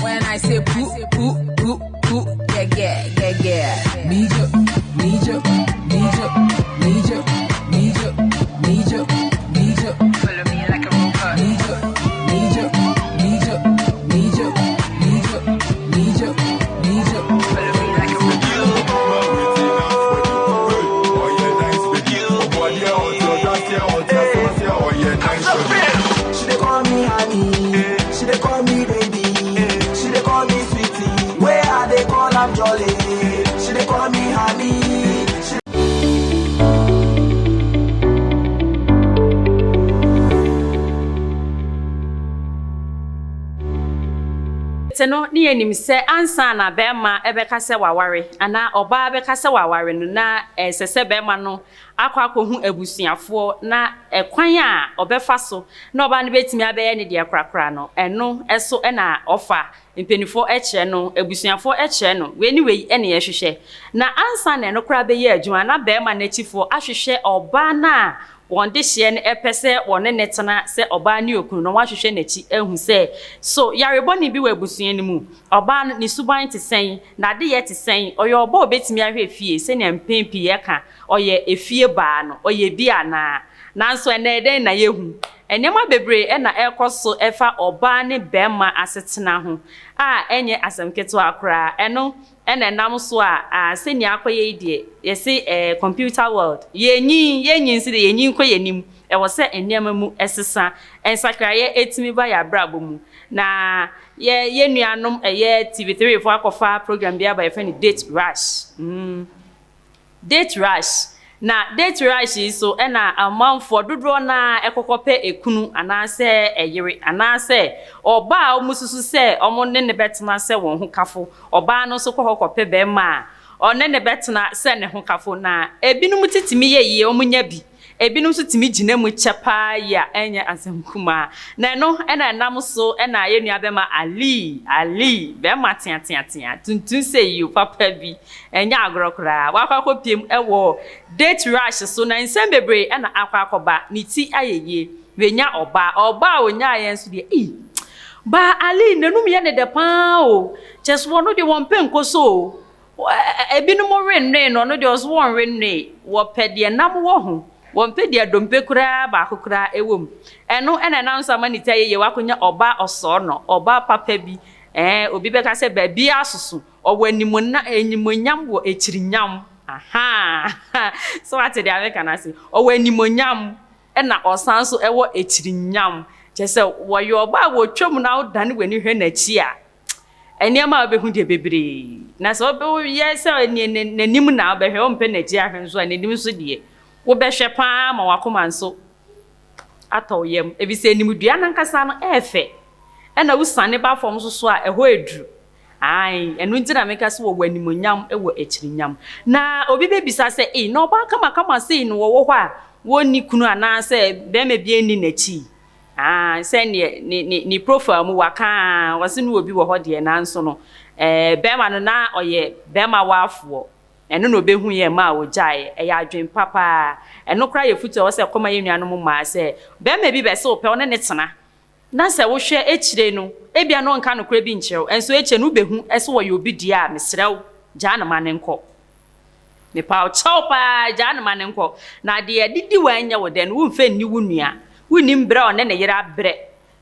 When I say poo, poo, poo, poo, yeah. Need you, need you, need you, need you, need you, need you, need you. Follow me like a robot. Need you, need you, need you, need you, need you, need you, need you. Follow me like a robot. She dey call me honey, she dey call me baby, she dey call me sweetie. Where I dey call am jolly. She dey call me honey. She Tete no, ne yɛnim sɛ ansa na barima bɛka sɛ waware anaa ɔbaa bɛka sɛ waware no, na ɛsɛ sɛ barima no akɔ akɔhu abusuafoɔ na kwan a ɔbɛfa so na ɔbaa no bɛtumi abɛyɛ ne deɛ korakora no, ɛno so na ɔfa. Mpanimfoɔ kyerɛ no, abusuafoɔ kyerɛ no, wei ne wei na yɛhwehwɛ. Na ansa na ɛno koraa bɛyɛ adwuma na barima no akyifoɔ ahwehwɛ ɔbaa no a wɔn dehyeɛ no pɛ sɛ wɔne no tena sɛ ɔbaa ne okunu no, wɔahwehwɛ n'akyi ahu sɛ so yare bɔne bi wɔ abusua no mu, ɔbaa no ne suban te sɛn, n'adeyɛ te sɛn, ɔyɛ ɔbaa a ɔbɛtumi ahwɛ fie sɛnea mpɛn pii yɛka ɔyɛ efie baa no, ɔyɛ bi anaa? Nanso ɛnnɛ dɛn na yehu? Nneɛma bebree na ɛrekɔ so fa ɔbaa ne barima asetena ho a ɛnyɛ asɛm ketewa koraa. Ɛno na ɛnam so a sɛnea akɔyɛ yi deɛ, yɛse ɛɛ computer world. Yɛnyin, yɛnyin nso deɛ, yɛnyin kɔ yɛn anim. Ɛwɔ sɛ nneɛma mu sesa. Nsakraeɛ tumi ba yɛn abrabɔ mu. Na yɛ yɛn nuanom ɛyɛ TV3 foɔ akɔfa program bi aba yɛfrɛ no Date Rush. Mm. Date rush, Na date rush yi so na amanfoɔ dodoɔ no ara kɔkɔpɛ ekunu anaasɛ ɛyere anaasɛ ɔbaa a wɔsusu sɛ wɔne no bɛtena sɛ wɔn hokafo. Ɔbaa no nso kɔ hɔ kɔpɛ barima a ɔne no bɛtena sɛ ne hokafo. Na ebinom ti tumi yɛ yie, wɔnya bi. Ebinom nso tumi gyina mu kyɛ paa yi a ɛnyɛ asɛm kumaa. Na ɛno na ɛnam so na yɛn nua bɛma Ali, Ali, bɛrima teateatea, tuntum sɛ yio papa bi, ɛnyɛ agorɔ koraa, wakɔ akɔpiem wɔ date rush so na nsɛm bebree na akɔ akɔba, ne ti ayɛ yie, wanya ɔbaa, ɔbaa a ɔnyaeɛ nso deɛ ei, baa Ali n'anum yɛ ne dɛ paa o, kyerɛ sɛ ɔno deɛ wɔmpɛ nkoso o, Ebinom we nnoe no, ɔno deɛ ɔso wɔnwe nnoe. Wɔpɛ deɛ nam wɔ ho. Wɔmpɛ deɛ dompe koraa baako koraa wɔ mu. Ɛno na ɛnam so ama ne ti ayɛ yie. Wakɔnya ɔbaa ɔsɔɔnɔ, ɔbaa papa bi. Ɛɛ, obi bɛka sɛ baabiara soso. Ɔwɔ animuona, animuonyam wɔ akyirinyam. Ahaa! So wate deɛ meka no ase? Ɔwɔ animuonyam ɛna ɔsan nso wɔ akyirinyam. Kyerɛ sɛ, wɔyɛ ɔbaa a wɔtwam na wodane w'ani hwɛ n'akyi a, Nneɛma a wobɛhu deɛ bebree. Na sɛ woyɛ sɛ n'anim na wobɛhwɛ, wompɛ n'akyi ahwɛ nso a, n'anim nso deɛ, wobɛhwɛ pa ara ma w'akoma nso atɔ wo yam. Ɛfiri sɛ animdua no ankasa no ɛyɛ fɛ. Ɛna wosiane ba fam nso so a, ɛhɔ yɛ duru. Ae, ɛno nti na meka sɛ wɔwɔ animuonyam wɔ akyirinyam. Na obi bɛbisa sɛ, Ei, na ɔbaa kamakama sei na ɔwɔ hɔ a wɔnni kunu anaasɛ barima biara nni n'akyi yi? Aah sɛdeɛ ne ne ne profile mu waka aa ɔse ne obi wɔ hɔ deɛ nanso no ɛɛ bɛɛma no na ɔyɛ bɛɛma waafoɔ ɛno na ɔbɛhu yɛ maa ɔgyaeɛ ɛyɛ adwen pa paa ɛno koraa yɛ futuo a ɛwɔ sɛ ɛkɔma yɛn nuanom mmaa sɛ bɛɛma bi bɛse wo pɛ wo ne no tena na sɛ wohwɛ akyire no ebia na ɔnka nokorɛ bi nkyerɛ wo ɛnso akyire no wobɛhu sɛ ɔyɛ obi deɛ a mesrɛ wo gyaa no ma no nkɔ. Mepa wo kyɛw paa, gyaa no ma no nkɔ. Na deɛ adidi wo a ɛnyɛ wo dɛ no, womfa nni wo nua. Wonnim brɛ a ɔne ne yere abrɛ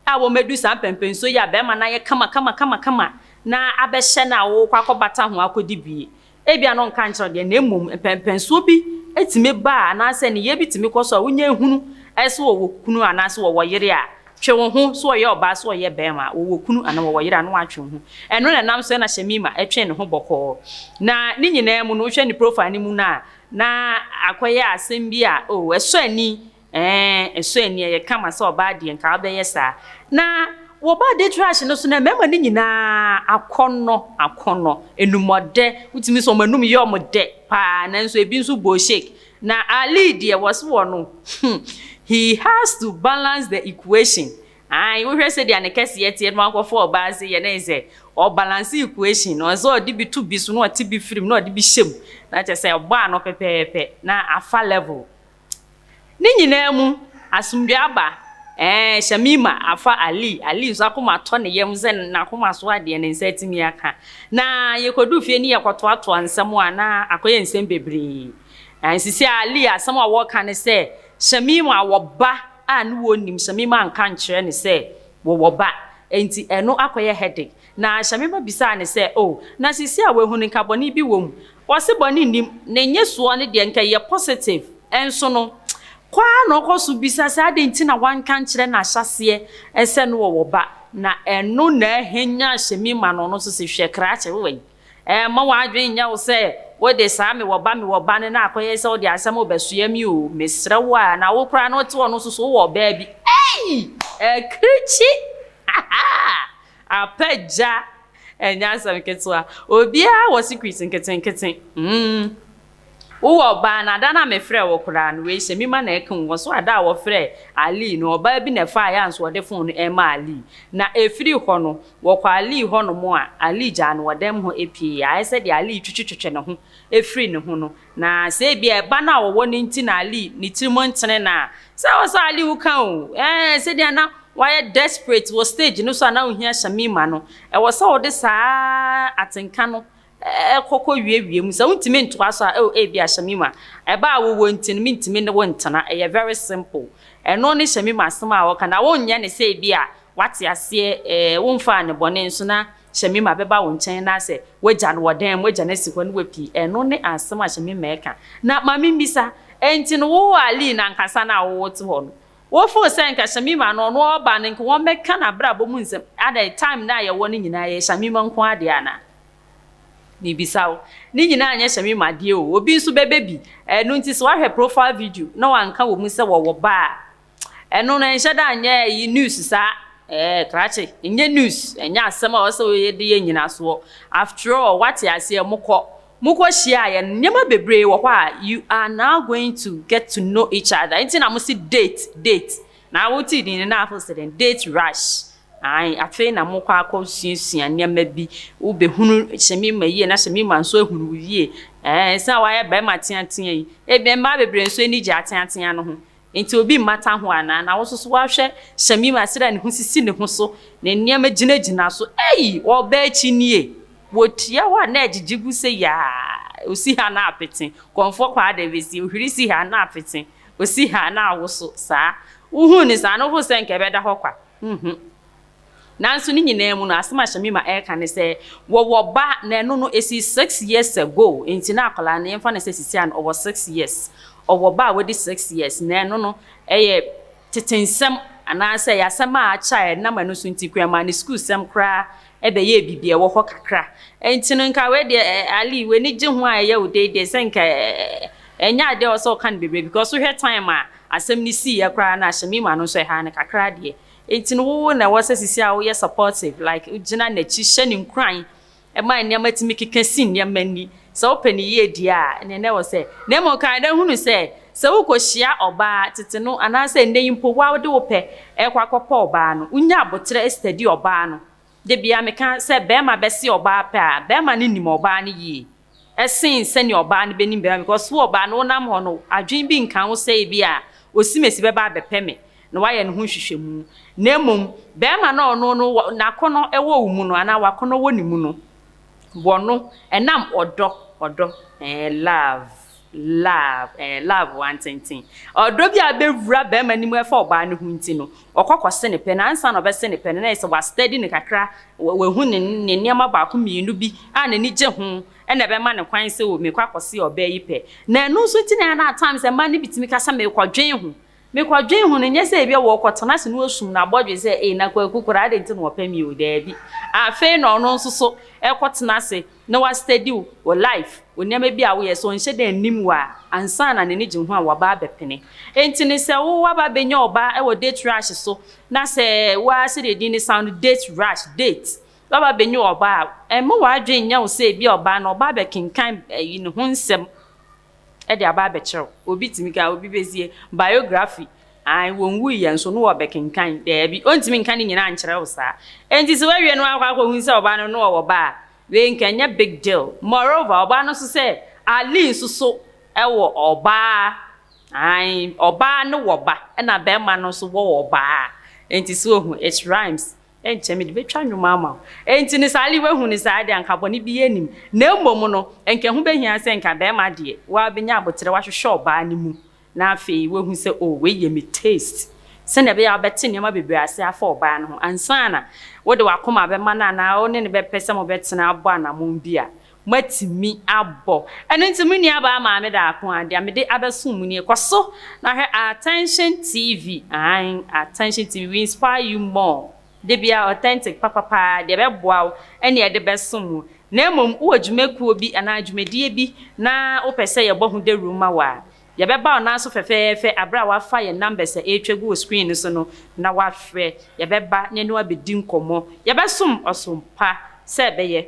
a wɔadu saa mpɛnpɛnsoɔ yi a barima no ayɛ kama kama kama kama na abɛhyɛ no a worekɔ akɔbata ho akɔdi bie. Ebia na ɔnka nkyerɛ wo deɛ, na mmom mpɛnpɛnsoɔ bi tumi ba a anaasɛ nneyɛɛ bi tumi kɔ so a wonya hunu sɛ wɔwɔ kunu anaasɛ wɔwɔ yere a, Twe wo ho, sɛ ɔyɛ ɔbaa sɛ ɔyɛ barima, wɔwɔ kunu anaa wɔwɔ yere a, na watwe wo ho. Ɛno na ɛnam so na Shamima twee ne ho bɔkɔɔ. Na ne nyinaa mu no, wohwɛ ne profile no mu no a, na akɔyɛ asɛm bi a, oh, ɛsɔ ani, ɛɛ, ɛsɔ ani, ɛyɛ kama sɛ ɔbaa deɛ nka wobɛyɛ saa. Na wɔbaa date rush no so no, mmarima no nyinaa akɔnnɔ, akɔnnɔ, enumɔdɛ, wotumi sɛ wɔn anum yɛ wɔn dɛ paa, nanso ebi nso bɔɔ shake. Na Ali deɛ wɔse wɔ no hmm he has to balance the equation ae wohwɛ sɛdeɛ ne kɛseɛ teɛ na wakɔfa ɔbaa sei yɛ ne sɛ ɔbalance equation no ɔsɛ ɔde bi to bi so na ɔte bi firi mu na ɔde bi hyɛ mu na kyerɛ sɛ ɔbɔ ano pɛpɛɛpɛ na afa level. Ne nyinaa mu asomdwoeɛ aba. Ɛɛ, Shamima afa Ali. Ali nso akoma atɔ ne yam sɛ n'akoma so adeɛ ne nsa atumi aka. Na yɛkɔduu fie ne yɛkɔtoatoa nsɛm a na akɔyɛ nsɛm bebree. Na seesei Ali asɛm a wɔreka ne sɛ Shamima wɔ ba a ne wɔnnim. Shamima anka ankyerɛ no sɛ wɔwɔ ba. Enti ɛno akɔyɛ headache. Na Shamima bisaa no sɛ, Oh, na seesei a wahu no nka bɔne bi wɔ mu? Ɔse bɔne nnim, ne nnyesoɔ no deɛ nka ɛyɛ positive, nso no, kɔ ara na ɔkɔ so bisa sɛ adɛn nti na wanka ankyerɛ no ahyɛaseɛ sɛ no wɔwɔ ba, na ɛno na ahanyan Shamima na ɔno nso se hwɛ krakye wei, ɛmma w'adwene nyɛ wo sɛ wode saa mewɔ ba mewɔ ba no na akɔyɛ sɛ wode asɛm rebɛsoa me o, mesrɛ wo a, na wo koraa no wote hɔ no nso so wowɔ ɔbaa bi, ei! Akirikyi! Hahaa! Apagya! Ɛnyɛ asɛm ketewa. Obiara wɔ secret nketenkete. Mm. Wowɔ ɔbaa no, ada no a mefrɛɛ wo koraa no, wei Shamima na ɛka o, wɔso ada a wɔfrɛɛ Ali no, ɔbaa bi na ɛfaeɛ a nso ɔde phone no ɛrema Ali. Na ɛfiri hɔ no, wɔkɔ Ali hɔnom a, Ali gyaa no wɔ dɛm hɔ pue. Ayɛ sɛ deɛ Ali twetwetwetwe ne ho firi ne ho no. Na sɛ ebia ɛba no a wɔwɔ no nti na Ali ne tirim ntene no a, sɛ ɛwɔ sɛ Ali wo ka o, ɛɛ sɛdeɛ na wayɛ desperate wɔ stage no so a na ohia Shamima no, ɛwɔ sɛ wode saa atenka no kɔ kɔ wiewie mu. Sɛ wontumi ntoa so a, oh ebia Shamima, ɛba a wowɔ nti no mentumi ne wo ntena. Ɛyɛ very simple. Ɛno ne Shamima asɛm a ɔka. Na wonyɛ no sɛ ebia wate aseɛ, ɛɛ womfaa no bɔne nso na Shamima bɛba wo nkyɛn na sɛ woagya no wɔ dan mu, woagya no asi hɔ na wapue. Ɛno ne asɛm a Shamima reka. Na ma mimmisa, enti no wo Aline ankasa no a wote hɔ no, wo feel sɛ nka Shamima no ɔno ɔreba no nka wɔmmɛka n'abrabɔ mu nsɛm? Adɛn, time no a yɛwɔ no nyinaa ɛyɛ Shamima nko ara dea anaa? Mebisa wo. Ne nyinaa nyɛ Shamima deɛ o, obi nso bɛbɛ bi. Ɛno nti sɛ woahwɛ profile video na wanka wɔ mu sɛ wɔwɔ ba a, Ɛno no ɛnhyɛ da nyɛ ayi news saa ɛɛ krakye ɛnyɛ news ɛnyɛ asɛm a ɔsɛ wɔyɛ de yɛ nyinasoɔ after all wate aseɛ mokɔ mokɔ hyia yɛ nneɛma bebree wɔ hɔ a you are now going to get to know each other nti na mo si date date na wote din no na afo sɛ den date rush ae afei na mokɔ akɔ suasua nneɛma bi wobɛhunu Shamima yie na Shamima nso ahunu wo yie ɛɛ sɛ wayɛ bɛrima teatea yi ebi mmaa bebree nso ani gye ateatea no ho Enti obi mmata ho anaa? Na wo nso so woahwɛ Shamim asere a ne ho sisi ne ho so, ne nneɛma gyinagyina so. Ei! Ɔbaa akyi nie! Wɔtua hɔ a na ɛgyegye gu sɛ yaa! Ɔsi ha na apete. Kɔmfoɔ Kwaa Davis, ɔhwiri si ha na apete. Ɔsi ha na awoso. Saa. Wohuu no saa no, wohuu sɛ nka ɛbɛda hɔ kwa? Nhu. Nanso ne nyinaa mu no, asɛm a Shamima reka ne sɛ, wɔwɔ ba, na ɛno no, ɛsii 6 years ago, enti na akwadaa no, yɛmfa no sɛ sisi a no, ɔwɔ 6 years. Ɔwɔ ba a wadi 6 years, na ɛno no, ɛyɛ tete nsɛm, anaasɛ ɛyɛ asɛm a akyɛ a ɛnam ɛno so nti koraa ɛmaa ne sukuusɛm koraa ɛbɛyɛɛ biribi a ɛwɔ hɔ kakra. Enti no, nka wei deɛ, Ali, w'ani gye ho a ɛyɛ wo dɛ deɛ, sɛ nka ɛnyɛ adeɛ a ɛwɔ sɛ ɔka no bebree because wohwɛ time a asɛm no siiɛ koraa no a, Shamima no nso ɛhaa no kakra deɛ. Enti no wo na ɛwɔ sɛ sisi a woyɛ supportive like wogyina n'akyi hyɛ no nkuran ma nneɛma tumi keka si nneɛma ani. Sɛ wopɛ no yie deɛ a, ɛneɛ na ɛwɔ sɛ. Na mmom kae na hunu sɛ, sɛ wokɔhyia ɔbaa tete no anaasɛ nnɛ yi mpo wo a wode wo pɛ rekɔ akɔpɛ ɔbaa no, wonya aboterɛ study ɔbaa no. Da biara meka sɛ barima bɛse ɔbaa pɛ a, barima no nim ɔbaa no yie sen sɛnea ɔbaa no bɛnim barima because wo ɔbaa no wonam hɔ no adwene bi nka wo sɛ ebi a osimesi bɛba abɛpɛ me na wayɛ ne ho nhwehwɛmu na mmom barima no a ɔno no n'akɔnnɔ wɔ wo mu no anaa w'akɔnnɔ wɔ ne mu no wɔ no ɛnam ɔdɔ ɔdɔ ɛɛ love love ɛɛ love wantenten ɔdɔ bi a bɛwura barima no mu ɛfa ɔbaa no ho nti no ɔkɔ kɔse ne pɛ na ansa na ɔbɛse ne pɛ no na yɛ sɛ wastudy no kakra wahu ne ne nneɛma baako mmienu bi a n'ani gye ho ɛna ɛbɛma ne kwan sɛ o mekɔ akɔse ɔbaa yi pɛ na ɛno nso nti na ɛna at times mmaa no bi tumi kasa mekɔdwen ho mekɔdwen ho no nyɛ sɛ ebi a wɔkɔtena ase na wɔsum na abɔdwe sɛ ee na kwaku koraa ade nti na ɔpɛ mi o daabi afei na ɔno nso so ɛkɔtena ase na wastudy wo life wo nneɛma bi a woyɛ sɛ ɔnhyɛ dɛ anim wɔ a ansa na n'ani gye ho a waba abɛpene nti ne sɛ wo waba abɛnya ɔbaa ɛwɔ date rush so na sɛ waa sɛdeɛ din ne sound date rush date waba abɛnya ɔbaa a ɛmma w'adwene nyɛ wo sɛ ebi ɔbaa no ɔbaa bɛkenkan ɛyi ne ho nsɛm ɛde aba abɛkyerɛw obi tumi ka obi bɛsie biography ayi wɔn wu yɛ nso no wɔbɛkenkan daabi ɔntumi nka ne nyinaa nkyerɛ wo saa nti sɛ wawie no akɔ akɔhu sɛ ɔbaa no no ɔwɔ ba a wei nka nyɛ big deal. Moreover, ɔbaa no nso sɛ Ali nso so ɛwɔ ɔbaa ayi ɔbaa no wɔ ba ɛna bɛrima no nso wɔ ɔbaa. Enti so ohu, it rhymes. Ɛnkyɛ mede bɛtwa nnwom ama wo. Enti no saa woahu no saa deɛ anka bɔne biara nnim. Na mmom no, nka ɛho bɛhia sɛ nka barima deɛ, woabɛnya aboterɛ woahwehwɛ ɔbaa no mu na afei woahu sɛ oh wei yɛ me taste. Sɛdeɛ ɛbɛyɛ a wobɛte nneɛma bebree ase afa ɔbaa no ho ansa na wode w'akoma bɛma no anaa wo ne no bɛpɛ sɛ mobɛtena abɔ anammɔn bi a moatumi abɔ. Ɛno nti me nuabaa Maame Daako a deɛ mede abɛsom mo nie. Kɔ so na hwɛ Attention TV. Aane, Attention TV, we inspire you more. Da biara authentic papapaa, deɛ ɛbɛboa wo ɛne ɛde bɛsom wo. Na mmom wowɔ dwumakuo bi anaa dwumadie bi na wopɛ sɛ yɛbɔ ho dawuro ma wo a, yɛbɛba wo nan so fɛfɛɛfɛ aberɛ a woafa yɛn numbers a ɛretwa gu wɔ screen no so no na woafrɛ. Yɛbɛba na yɛne wo abɛdi nkɔmmɔ. Yɛbɛsom ɔsom pa sɛ ɛbɛyɛ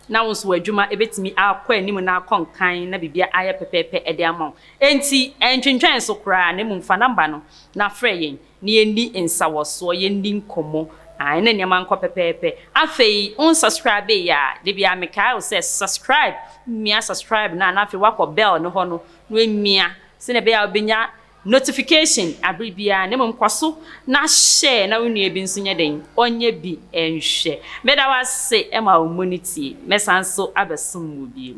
na wo nso w'adwuma ɛbɛtumi akɔ anim na akɔ nkan na biribiara ayɛ pɛpɛɛpɛ de ama wo. Enti ɛntwentwɛn so koraa na mmom fa number no na frɛ yɛn na yɛnni nsawɔsoɔ, yɛnni nkɔmmɔ, ae, na nneɛma nkɔ pɛpɛɛpɛ. Afei wo nsubscribe yɛ a, da biara mekae wo sɛ subscribe, mia subscribe no a na afei woakɔ bell no hɔ no na woamia sɛdeɛ ɛbɛyɛ a wobɛnya notification abere biara, na mmom kɔ so na share na wo nua bi nso nyɛ dɛn? Ɔnyɛ bi nhwɛ. Meda wo ase ma wo mu no tie. Mɛsan nso abɛsom wo bio.